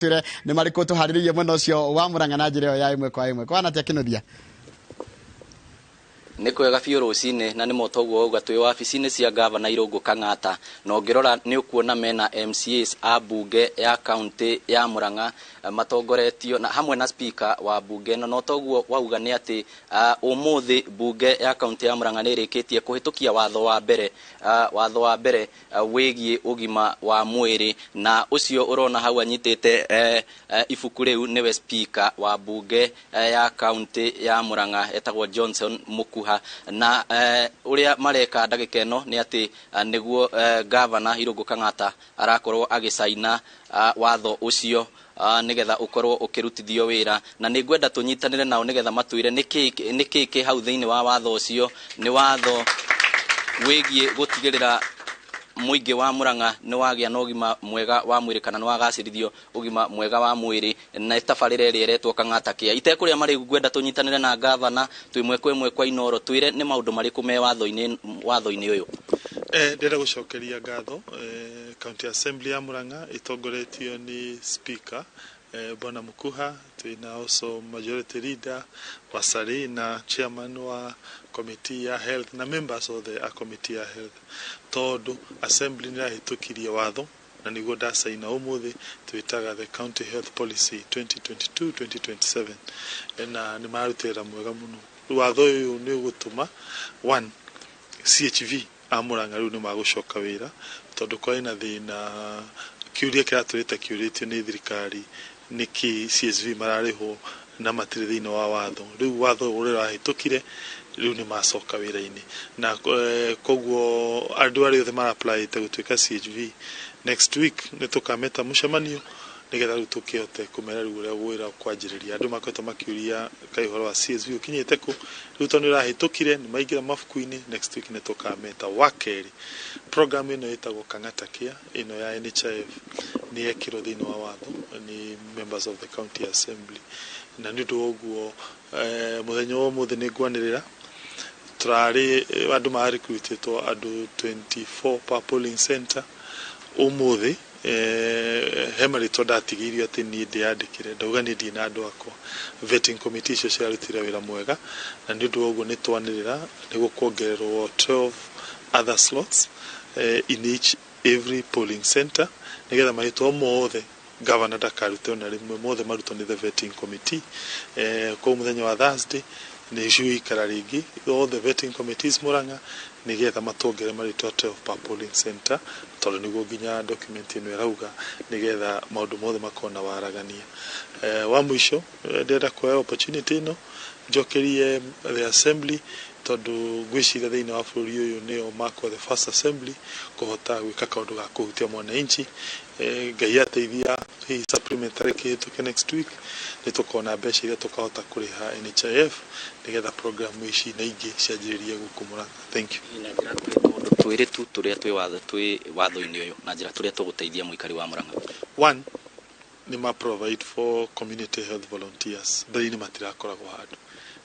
Twĩre nĩ marĩkũ tũharĩrĩirie mwena ũcio wa Murang'a na njĩra ĩyo ya ĩmwe kwa ĩmwe. Kwana atĩa, Kĩnuthia? Nĩ kwega biũ rũcinĩ, na nĩ motoguo wauga, twĩ wabici-inĩ cia gavana Irũngũ Kang'ata, na ũngĩrora nĩ ũkuona mena MCAs a mbunge ya kaunti ya Murang'a, matongoretio na hamwe na speaker wa mbunge ĩno. No toguo wauga, nĩ atĩ ũmũthĩ mbunge ya kaunti ya Murang'a nĩ ĩrĩkĩtie kũhĩtũkia watho wa mbere, watho wa mbere wĩgiĩ ũgima wa mwĩrĩ. Na ũcio ũrona hau anyitĩte ibuku rĩu nĩwe speaker wa mbunge ya kaunti ya Murang'a, etagwo Johnson Mukuha. Na ũrĩa mareka ndagĩka ĩno nĩ atĩ nĩguo gavana Irũngũ Kang'ata arakorwo agĩcaina watho ũcio nĩgetha ũkorwo ũkĩrutithio wĩra. Na nĩ ngwenda tũnyitanĩre nao nĩgetha matwĩre nĩkĩ kĩ hau thĩinĩ wa watho ũcio. Nĩ watho wĩgiĩ gũtigĩrĩra mũingĩ wa Murang'a nĩ wagĩa na ũgima mwega wa mwĩrĩ, kana nĩ wagacĩrithio ũgima mwega wa mwĩrĩ na tabarĩra ĩrĩa ĩretwo Kang'ata Care. Itekũrĩa marĩgu, ngwenda tũnyitanĩre na gavana twĩ ĩmwe kwa ĩmwe kwa Inoro, twĩre nĩ maũndũ marĩkũ me watho-inĩ ũyũ. Ndĩrenda gũcokeria ngatho County Assembly ya Murang'a ĩtongoretio nĩ speaker, Bwana Mukuha, twĩna also majority leader Wasari na chairman wa committee ya health na members othe a committee ya health, tondũ assembly nĩ ĩrahĩtũkirie watho na nĩguo ndacaina ũmũthĩ, twĩtaga the County Health Policy 2022-2027, na nĩ mararuta wĩra mwega mũno. Rĩu watho ũyũ nĩ ũgũtũma one CHV a Murang'a rĩu nĩ magũcoka wĩra, tondũ kwarĩ na thĩna, kĩũria kĩratũrĩte kĩũrĩtio nĩ thirikari, nĩkĩ CHV mararĩhwo na matirĩ thĩinĩ wa watho. Rĩu watho ũrĩa ũrahĩtũkire, rĩu nĩ macoka wĩra-inĩ, na koguo andũ arĩa othe mara-applyĩte gũtuĩka CHV, next week nĩ tũkameta mũcemanio nĩgetha rĩu tũkĩhote kũmera rĩu ũrĩa wĩra kwanjĩrĩria. Andũ makoretwo makĩũria kaĩ ũhoro wa CSV ũkinyĩte kũ. Rĩu tondũ nĩ ũrahĩtũkire, nĩ maingĩra mabuku-inĩ, next week nĩ tũkameta. Wa kerĩ, program ĩno ĩtagwo Kang'ata Care, ĩno ya NHIF, nĩ yekĩrwo thĩinĩ wa watho nĩ members of the county assembly, na nĩ ũndũ wa ũguo mũthenya wa ũmũthĩ nĩ ngwanĩrĩra tũrarĩ andũ marecruitĩtwo andũ 24 per polling center. Ũmũthĩ he marĩtwa ndatigĩirio atĩ niĩ ndĩyandĩkĩre, ndauga niĩ ndirĩ na andũ akwa. Vetting committee icio ciarutire wĩra mwega, na nĩ ũndũ wa ũguo nĩ twanĩrĩra nĩ gũkuongererwo 12 other slots in each every polling center, nĩgetha marĩtwa mothe governor ndakarute ona rĩmwe, mothe marutwo nĩ the vetting committee. Koguo mũthenya wa Thursday nĩ cigũikara rĩngĩ all the vetting committees Murang'a, nĩgetha matuongerere marĩtwa 12 per polling center, tondũ nĩguo nginya document ĩno ĩrauga, nĩgetha maũndũ mothe makorwo na waragania. Wa mũico, ndĩrenda kuoya opportunity ĩno njokerie the assembly, tondũ ngwĩciria thĩinĩ wa bũrũri ũyũ nĩo makorwo the first assembly kũhota gwĩka kaũndũ ga kũhutia mwananchi. Ngai ateithia, hihi supplementary kĩhĩtũke next week, nĩ tũkona mbeca iria tũkahota kũrĩha NHIF, nĩgetha program ici na ingĩ cianjĩrĩrie gũkũ Murang'a. Thank you. Na njĩra nguhĩ, tũũndũ twĩrĩ tu tũrĩa twĩ watho, twĩ watho-inĩ ũyũ, na njĩra tũrĩa tũgũteithia mũikari wa Murang'a. One, nĩ ma provide for community health volunteers. Mbere-inĩ matirakoragwo handũ,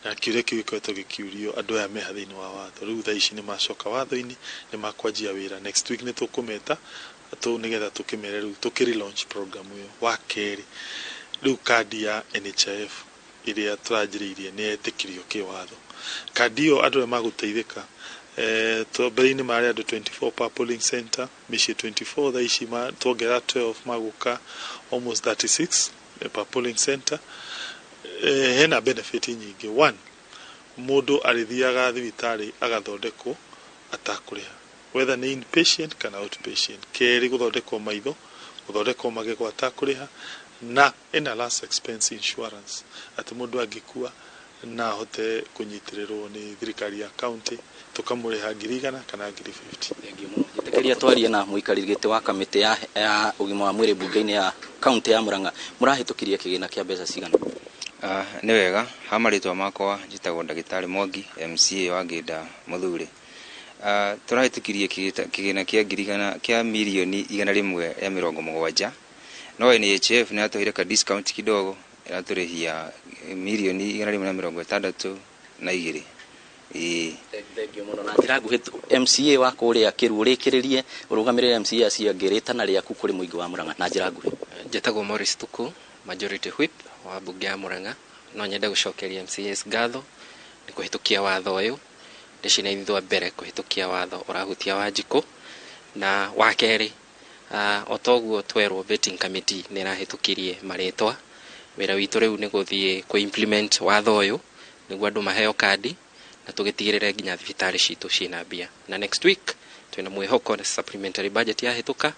na kĩũria kĩu gĩkoretwo gĩkĩũrio, andũ aya meha thĩinĩ wa watho. Rĩu thaa ici nĩ macoka watho-inĩ, nĩ makwanjia wĩra. Next week nĩ tũkũmeta tũ nĩgetha tũkĩmere rĩu tũkĩ relaunch program ĩyo. Wa kerĩ, rĩu kandi ya NHIF ĩrĩa tũranjĩrĩirie nĩ yetĩkirio kĩwatho. Kandi ĩyo, andũ arĩa magũteithĩka, mbere-inĩ marĩ andũ 24 per polling center, mĩciĩ 24. Thaa ici tuongerera 12, magũka almost 36 per polling center. Hena benefit nyingĩ. One, mũndũ arĩthiaga thibitarĩ agathondekwo atakũrĩha, whether nĩ inpatient kana outpatient. Kerĩ, gũthondekwo maitho, gũthondekwo magego atakũrĩha, na ĩna last expense insurance, atĩ mũndũ angĩkua na ahote kũnyitĩrĩrwo nĩ thirikari ya county, tũkamũrĩha 100,000 kana 50,000. Thengiũ mũno. Njĩtĩkĩria twarie na mũikarĩri gĩtĩ wa kamĩtĩ ya ũgima wa mwĩrĩ mbunge-inĩ ya kaunti ya Murang'a. Mũrahĩtũkirie kĩgĩna kĩa mbeca cigana? Nĩ wega, ha marĩtwa makwa njĩtagwo ndagĩtarĩ Mwangi, MCA wa Ngĩnda Mũthure. Tũrahĩtũkirie kĩgĩna kĩa 100,000, kĩa 170,000,000, no NHIF nĩ yatũheire ka discount kidogo, ĩratũrĩhia 162,000,000. Ĩĩ. Thengiũ mũno. Na njĩra nguhĩ, MCA wa kũrĩa Kĩru, ũrĩkĩrĩrie ũrũgamĩrĩre MCA acio angĩ, rĩtana rĩaku kũrĩ mũingĩ wa Murang'a na njĩra nguhĩ. Njĩtagwo Morris Tuku, majority whip wa mbunge ya Murang'a. No nyende gũcokeria MCAs ngatho nĩ kũhĩtũkia watho ũyũ. Ndĩcina ithuĩ mbere kũhĩtũkia watho ũrahutia Wanjikũ. Na wa kerĩ, o toguo twerwo, vetting committee nĩ ĩrahĩtũkirie marĩtwa. Wĩra witũ rĩu nĩ gũthiĩ kũ implement watho ũyũ nĩguo andũ maheo kandi na tũgĩtigĩrĩre nginya thibitarĩ citũ ciĩna mbia. Na next week twĩna mwĩhoko na supplementary budget yahĩtũka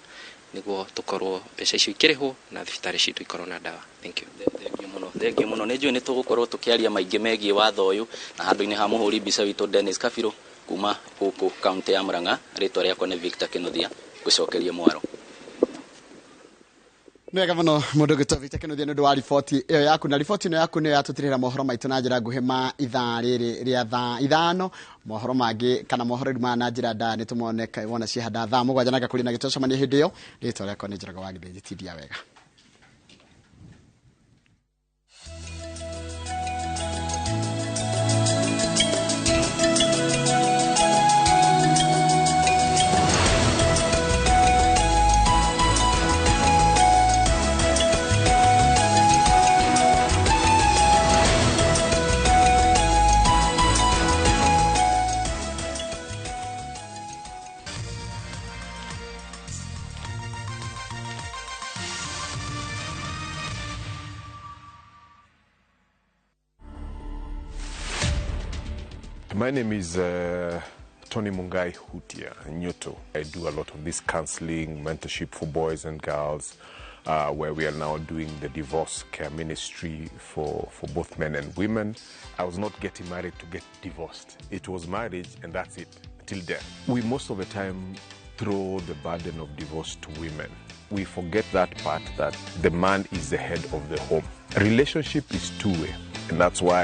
nĩguo tũkorwo mbeca icio ikĩrĩhwo na thibitarĩ citũ ikorwo na ndawa. Thank you. Thengiũ mũno, thengiũ mũno. Nĩ njũĩ nĩ tũgũkorwo tũkĩaria maingĩ megiĩ watho ũyũ. Na handũ-inĩ ha mũhũri mbica witũ Dennis Kabirũ kuma gũkũ kaunti ya Murang'a, rĩtwa rĩakwa nĩ Victor Kinuthia, ngũcokerie mwaro. Nĩ wega mũno mũndũ ũgĩtwo Victor Kinuthia nĩ ũndũ wa riboti ĩyo yaku. Na riboti ĩno yaku nĩyo yatũtirĩra mohoro maitũ na njĩra nguhĩ ma ithaa rĩrĩ rĩa thaa 5. Mohoro mangĩ kana mohoro rĩu maya na njĩra ndaya nĩ tũmone wona ciahanda thaa 7 na gakũrĩ na gĩtũcemania hĩndĩ ĩyo. Rĩtwa rĩakwa nĩ Njoroge wa Gĩthĩnji. Tindia wega. My name is Tony Mungai Hutia Nyoto. I do a lot of this counseling, mentorship for boys and girls, where we are now doing the divorce care ministry for both men and women. I was not getting married to get divorced. It was marriage and that's it, till death. We most of the time throw the burden of divorce to women. We forget that part, that the man is the head of the home. Relationship is two-way, and that's why